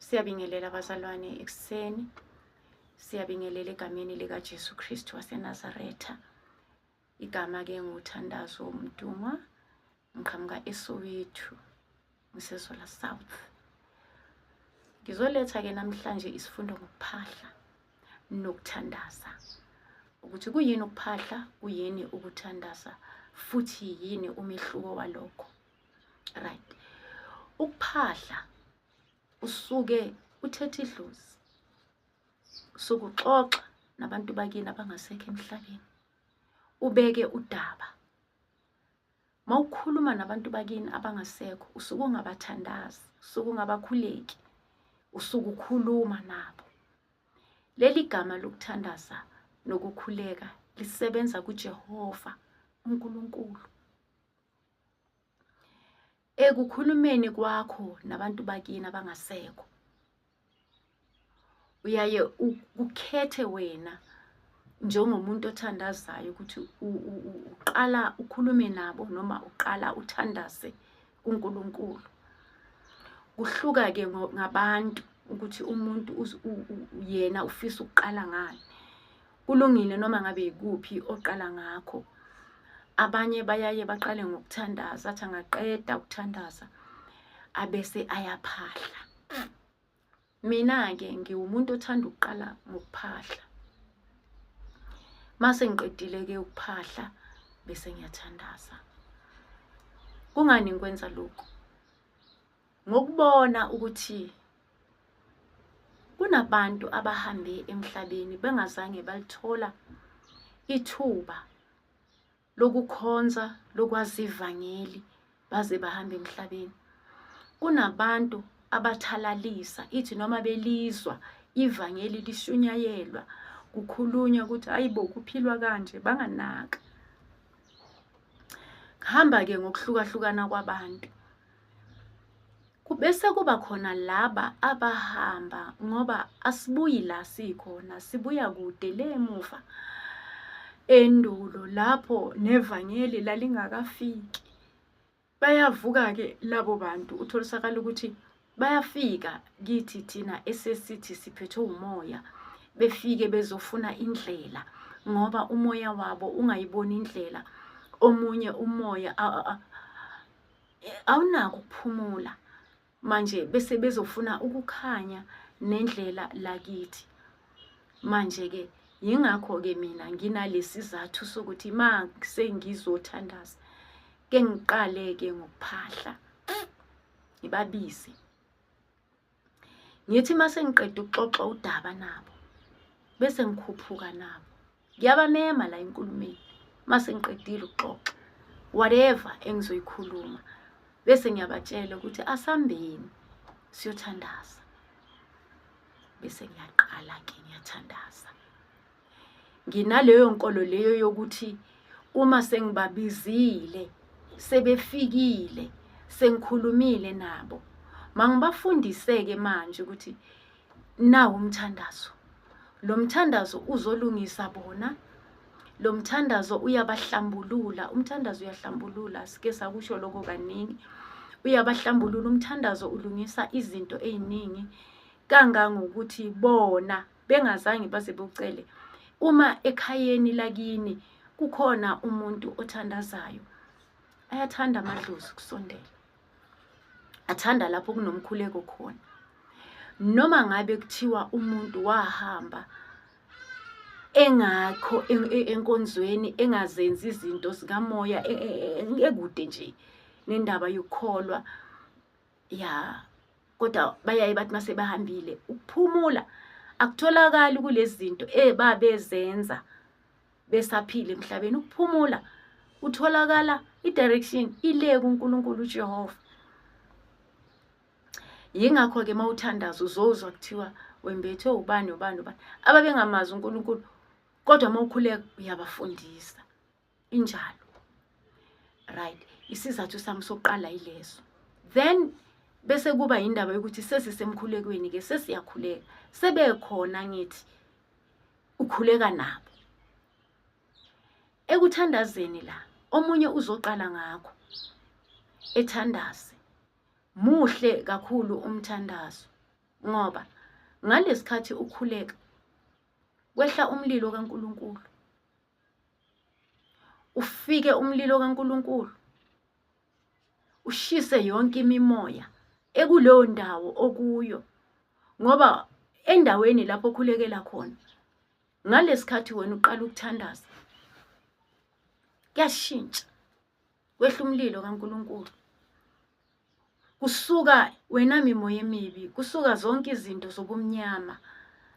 Siyabingelela bazalwane ekuseni. Siyabingelela egameni likaJesu Kristu waseNazaretha. Igama ke nguThandazo Mntungwa. Ngiqhamuka eSoweto, ngiseZola South. Ngizoletha ke namhlanje isifundo ngokuphahla nokuthandaza. Ukuthi kuyini ukuphahla, kuyini ukuthandaza, futhi yini umehluko walokho. Right. Ukuphahla usuke uthethe idlozi, usuke uxoxa nabantu bakini abangasekho emhlabeni, ubeke udaba. Mawukhuluma nabantu bakini abangasekho usuke ungabathandazi, usuke ungabakhuleki, usuke ukhuluma nabo. Leli gama lokuthandaza nokukhuleka lisebenza kuJehova uNkulunkulu. Ekukhulumeni kwakho nabantu bakini abangasekho, uyaye ukhethe wena njengomuntu othandazayo ukuthi uqala ukhulume nabo noma uqala uthandaze kuNkulunkulu. Kuhluka-ke ngabantu ukuthi umuntu yena ufisa ukuqala ngani. Kulungile noma ngabe yikuphi oqala ngakho. Abanye bayaye baqale ngokuthandaza, athi angaqeda ukuthandaza abese ayaphahla. Mina-ke ngiwumuntu othanda ukuqala ngokuphahla. Mase ngiqedile-ke ukuphahla bese ngiyathandaza. Kungani ngikwenza lokhu? Ngokubona ukuthi kunabantu abahambe emhlabeni bengazange balithola ithuba lokukhonza, lokwazi ivangeli baze bahambe emhlabeni. Kunabantu abathalalisa ithi noma belizwa ivangeli lishunyayelwa kukhulunywa ukuthi hayibo kuphilwa kanje banganaka. Kuhamba-ke ngokuhlukahlukana kwabantu. Bese kuba khona laba abahamba ngoba asibuyi la sikhona, sibuya kude le emuva endulo lapho nevangeli lalingakafiki. Bayavuka-ke labo bantu, utholisakala ukuthi bayafika kithi thina esesithi siphethwe umoya, befike bezofuna indlela ngoba umoya wabo ungayiboni indlela. Omunye umoya awunako ukuphumula manje, bese bezofuna ukukhanya nendlela lakithi. Manje-ke yingakho-ke mina nginalesizathu sokuthi ma sengizothandaza ke ngiqale-ke ngokuphahla, ngibabize. Ngithi uma sengiqeda ukuxoxa udaba nabo bese ngikhuphuka nabo, ngiyabamema la enkulumeni. Uma sengiqedile ukuxoxa whatever engizoyikhuluma, bese ngiyabatshela ukuthi asambeni siyothandaza, bese ngiyaqala-ke ngiyathandaza. Nginaleyo nkolo leyo yokuthi uma sengibabizile sebefikile sengikhulumile nabo, mangibafundise-ke manje ukuthi nawu umthandazo. Lo mthandazo uzolungisa bona, lo mthandazo uyabahlambulula. Umthandazo uyahlambulula, sike sakusho lokho kaningi. Uyabahlambulula umthandazo, ulungisa izinto ey'ningi kangangokuthi bona bengazange baze bocele. Uma ekhayeni lakini kukhona umuntu othandazayo, ayathanda amadlozi ukusondela, athanda lapho kunomkhuleko khona. Noma ngabe kuthiwa umuntu wahamba engakho enkonzweni, engazenzi izinto zikamoya, ekude nje nendaba yokukholwa ya, kodwa bayaye bathi mase bahambile ukuphumula akutholakali kulezi zinto ebabezenza besaphila emhlabeni. Ukuphumula kutholakala, i-direction ile kuNkulunkulu uJehova. Yingakho-ke uma uthandaza uzozwa kuthiwa wembethwe ubani ubani ubani ababengamazi uNkulunkulu, kodwa uma ukhuleka uyabafundisa. Injalo. Right, isizathu sami sokuqala yileso. Then bese kuba indaba yokuthi sesisemkhulekweni ke, sesiyakhuleka, sebekhona ngithi ukhuleka nabo. Ekuthandazeni la omunye uzoqala ngakho ethandaze. Muhle kakhulu umthandazo. Ngoba ngalesikhathi ukhuleka kwehla umlilo kaNkulunkulu. Ufike umlilo kaNkulunkulu ushise yonke imimoya ekuleyo ndawo okuyo ngoba endaweni lapho okhulekela khona ngalesikhathi wena uqala ukuthandaza kuyashintsha kwehla umlilo kaNkulunkulu kusuka wena mimoya emibi kusuka zonke izinto zobumnyama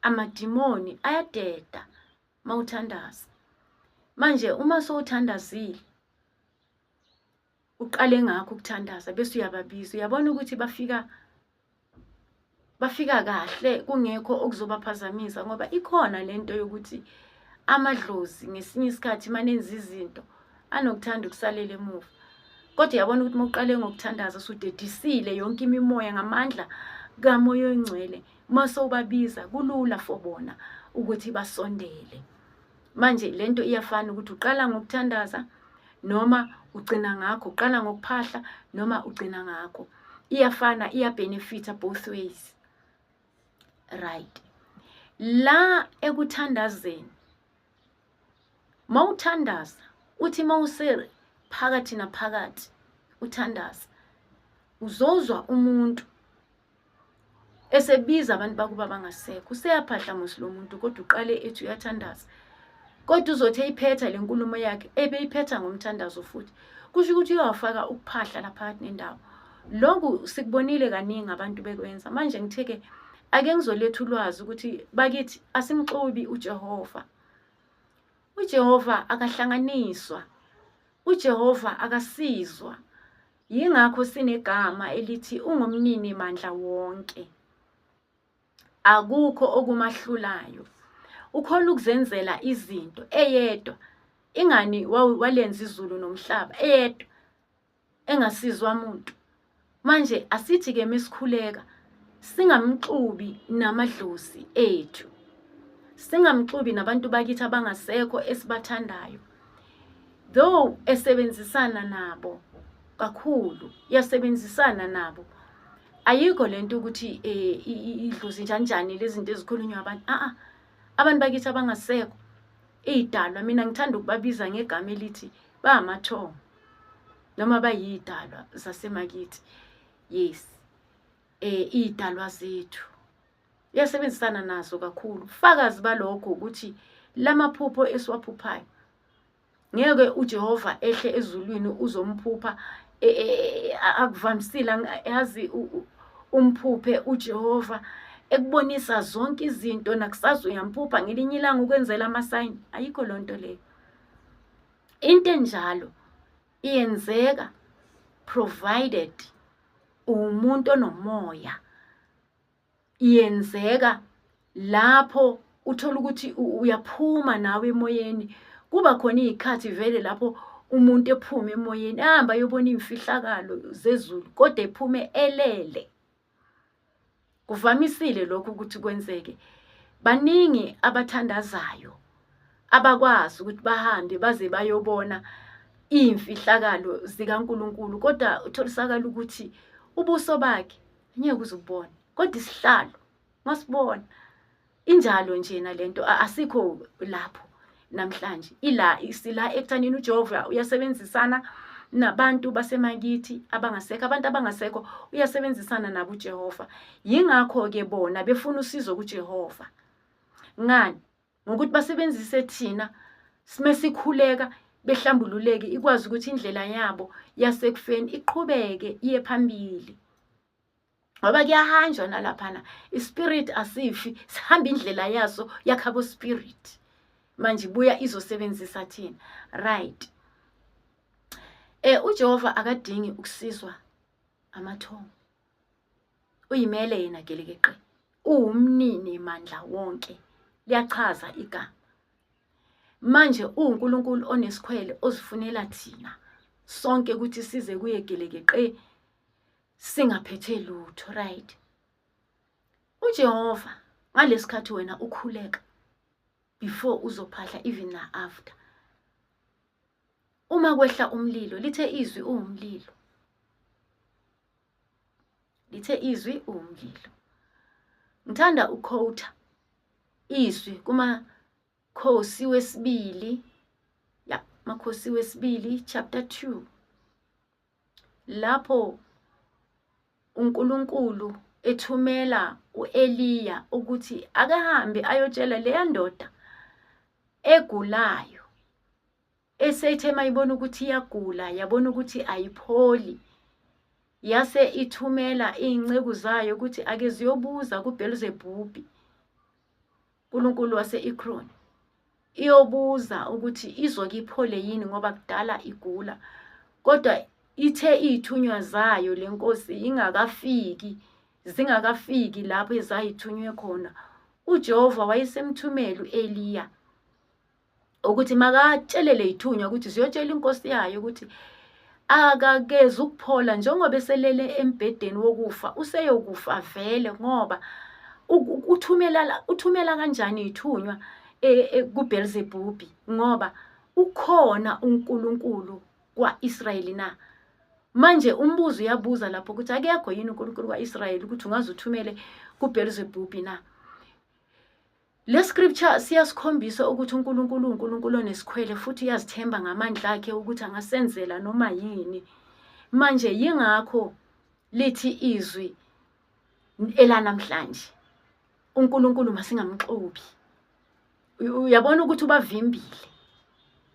amadimoni ayadeda mawuthandaza manje uma sowuthandazile uqale ngakho ukuthandaza bese uyababiza uyabona ukuthi bafika bafika kahle kungekho okuzobaphazamisa ngoba ikhona lento yokuthi amadlozi ngesinye isikhathi manenza izinto anokuthanda ukusalela emuva kodwa uyabona ukuthi uma uqale ngokuthandaza usudedisile yonke imimoya ngamandla kamoya oyingcwele uma sowubabiza kulula for bona ukuthi basondele manje lento iyafana ukuthi uqala ngokuthandaza noma ugcina ngakho uqala ngokuphahla noma ugcina ngakho iyafana iyabhenefitha both ways right la ekuthandazeni mawuthandaza uthi mawuse phakathi naphakathi uthandaza uzozwa umuntu esebiza abantu bakuba bangasekho useyaphahla musi lo muntu kodwa uqale ethi uyathandaza kodwa uzothi eyiphetha le nkulumo yakhe ebeyiphetha ngomthandazo futhi kusho ukuthi uyawafaka ukuphahla laphakathi nendawo lokhu sikubonile kaningi abantu bekwenza manje ngithe-ke ake ngizoletha ulwazi ukuthi bakithi asimxubi uJehova uJehova akahlanganiswa uJehova akasizwa Yingakho sinegama elithi ungumnini mandla wonke. Akukho okumahlulayo. Ukhona ukuzenzela izinto eyedwa. Ingani walenza izulu nomhlaba eyedwa engasizwa muntu. Manje asithi ke mesikhuleka singamxubi namadlozi ethu. Singamxubi nabantu bakithi abangasekho esibathandayo. Though esebenzisana nabo kakhulu, yasebenzisana nabo. Ayikho lento ukuthi eh idlozi njani njani lezi zinto ezikhulunywa abantu. A a abantu bakithi abangasekho idalwa mina ngithanda ukubabiza ngegama elithi bamathongo noma bayidalwa zasemakithi. Yes. Eh idalwa zethu. Uyasebenzisana nazo kakhulu. Ubufakazi balokho ukuthi lamaphupho esiwaphuphayo ngeke uJehova ehle ezulwini uzomphupha e, e, e, akuvamisile yazi umphuphe uJehova ekubonisa zonke izinto nakusasa uyamphupha ngelinye ilanga ukwenzela amasayini ayikho loo nto leyo into enjalo iyenzeka provided uwumuntu onomoya iyenzeka lapho uthola ukuthi uyaphuma nawe emoyeni kuba khona iy'khathi vele lapho umuntu ephume emoyeni ahambe ayobona iy'mfihlakalo zezulu kodwa ephume elele kuvamisile lokhu ukuthi kwenzeke baningi abathandazayo abakwazi ukuthi bahambe baze bayobona iy'mfihlakalo zikaNkulunkulu kodwa utholisakala ukuthi ubuso bakhe ngeke uze ubone kodwa isihlalo masibona injalo njena lento asikho lapho namhlanje ila sila ekuthanini uJehova uyasebenzisana nabantu basemakithi abangasekho abantu abangasekho uyasebenzisana nabo uJehova yingakho ke bona befuna usizo kuJehova ngani ngokuthi basebenzise thina sime sikhuleka behlambululeke ikwazi ukuthi indlela yabo yasekufeni iqhubeke iye phambili ngoba kuyahanjwa nalaphana ispirit asifi sihamba indlela yaso yakhabo spirit manje ibuya izosebenzisa thina right eh uJehova akadingi ukusizwa amathongo uyimele yena gelekeqe uwumnini mandla wonke liyachaza igama manje uwuNkulunkulu onesikhwele ozifunela thina sonke ukuthi size kuye gelekeqe singaphethe lutho right uJehova ngalesikhathi wena ukhuleka before uzophahla even na after uma kwehla umlilo lithe izwi uwumlilo lithe izwi uwumlilo. Ngithanda uku-quote-a izwi kuMakhosi wesibili, ya, Makhosi wesibili chapter 2, lapho uNkulunkulu ethumela uEliya ukuthi akahambe ayotshela leya ndoda egulayo, esethe mayibona ukuthi iyagula, yabona ukuthi ayipholi, yase ithumela iy'nceku zayo ukuthi ake ziyobuza kuBhelzebhubhi, uNkulunkulu wase-Ekroni, iyobuza ukuthi izoke iphole yini ngoba kudala igula. Kodwa ithe iy'thunywa zayo le nkosi ingakafiki, zingakafiki lapho ezayithunywe khona, uJehova wayesemthumela u-Eliya ukuthi makatshele ley'thunywa ukuthi ziyotshela inkosi yayo ukuthi akakezi ukuphola njengoba eselele embhedeni wokufa, useyokufa vele, ngoba uthumela kanjani iy'thunywa kuBhelzebhubhi, ngoba ukhona uNkulunkulu kwa-Israyeli na? Manje umbuzo uyabuza lapho ukuthi akekho yini uNkulunkulu kwa-Israyeli ukuthi ungaze uthumele kuBhelzebhubhi na? Le scripture siyasikhombisa ukuthi uNkulunkulu uNkulunkulu onesikhwele futhi uyazithemba ngamandla akhe ukuthi angasenzela noma yini. Manje yingakho lithi izwi elanamhlanje, uNkulunkulu masingamxobi. Uyabona ukuthi ubavimbile,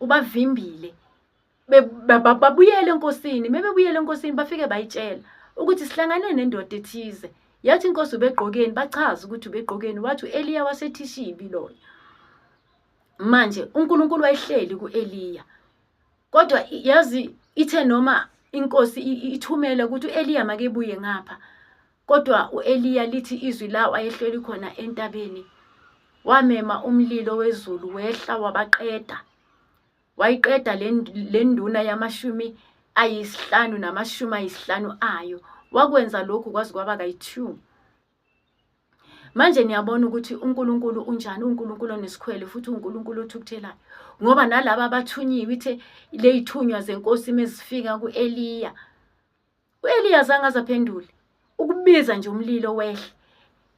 ubavimbile. Babuyele enkosini, mebebuyele enkosini bafike bayitshela ukuthi sihlangane nendoda ethize. Yathi inkosi ubegqokeni, bachaza ukuthi ubegqokeni, wathi uEliya waseThishibi loyo. Manje uNkulunkulu wayehleli kuEliya. Kodwa yazi ithe noma inkosi ithumele ukuthi uEliya makebuye ngapha, kodwa uEliya lithi izwi la wayehleli khona entabeni, wamema umlilo wezulu wehla wabaqeda. Wayiqeda le nduna yamashumi ayisihlanu namashumi ayisihlanu ayo. Wakwenza lokhu kwaze kwaba kayi-2. Manje niyabona ukuthi uNkulunkulu unjani, uNkulunkulu onesikhwele futhi uNkulunkulu othukuthelayo. Ngoba nalaba abathunyiwe, ithe ley'thunywa zenkosi mezifika ku-Eliya, u-Eliya azange aze aphendule, ukubiza nje umlilo wehle.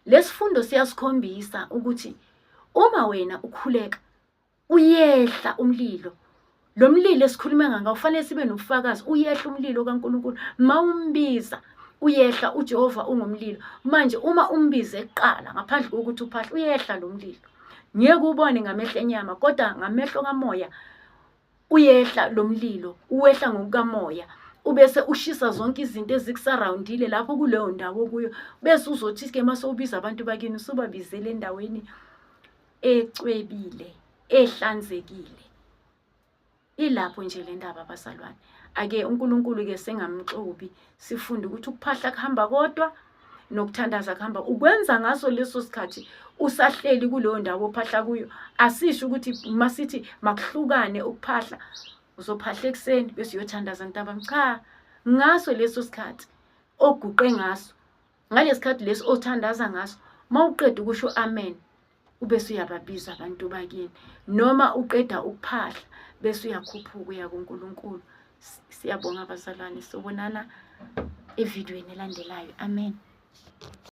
Lesifundo siyasikhombisa ukuthi uma wena ukhuleka, uyehla umlilo. Lo mlilo esikhuluma ngawo kufanele sibe nobufakazi, uyehla umlilo kaNkulunkulu. Mawumbiza uyehla, uJehova ungumlilo. Manje uma umbize kuqala ngaphandle kokuthi uphahle, uyehla lo mlilo. Ngeke ubone ngamehlo enyama, kodwa ngamehlo kamoya uyehla lo mlilo, uwehla ngokukamoya. Ubese ushisa zonke izinto ezikusurroundile lapho kuleyo ndawo okuyo. Bese uzothi ke mase ubiza abantu bakini, usubabizele endaweni ecwebile, ehlanzekile. Ilapho nje le ndaba abazalwane. Ake uNkulunkulu ke sengamxobi, sifunde ukuthi ukuphahla kuhamba kodwa nokuthandaza kuhamba. Ukwenza ngaso leso sikhathi usahleli kuleyo ndawo ophahla kuyo, asisho ukuthi masithi makuhlukane ukuphahla, uzophahla ekuseni bese uyothandaza ntambama. Cha, ngaso leso sikhathi oguqe ngaso, ngalesikhathi lesi othandaza ngaso, mawuqeda ukusho amen, ubese uyababiza abantu bakini, noma uqeda ukuphahla bese uyakhuphuka uya kuNkulunkulu. Siyabonga abazalwane, sobonana evidweni elandelayo. Amen.